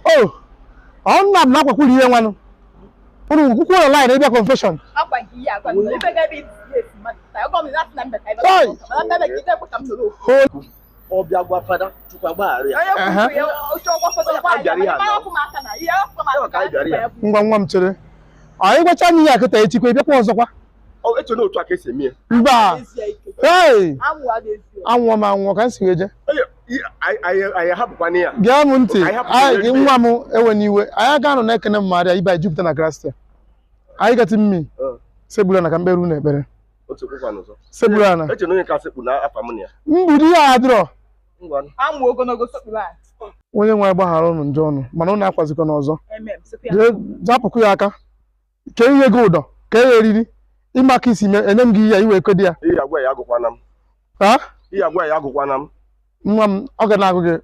O ọ nna m na-akwakwuru ihe nwanụ unu kwukwu na line ịbịa confession. Ọ bịa gwa fada, Chukwu agbaghara ya. Ngwa, nwa m, chere anyị gwacha m ihe a kịta, echikwa ịbịakwa ọzọkwa. Eche na otu a ka esi eme ya. Mba, hey, anwụọ m anwụọ ka m si wee jee. Anyị hapụkwana ya. Gee m ntị, nwa m, ewe n'iwe. Anyị aga nọ na-ekene m Maria ibe anyị jupụta na grastia. Anyị gatị mmi segburu ana ka mkpere unu ekpere. Segburu ana. Mgbidi ya adịrọ. Onye nwe gbaghara ụnụ njọ ụnụ, mana ụnụ akwazikwa n'ọzọ. Zapụkụ ya aka kee ihe gị ụdọ, kee ya eriri ịma aka isi enye m gị ihe iwe kodi ya. Nwa m, ọ ga na-agụ gị.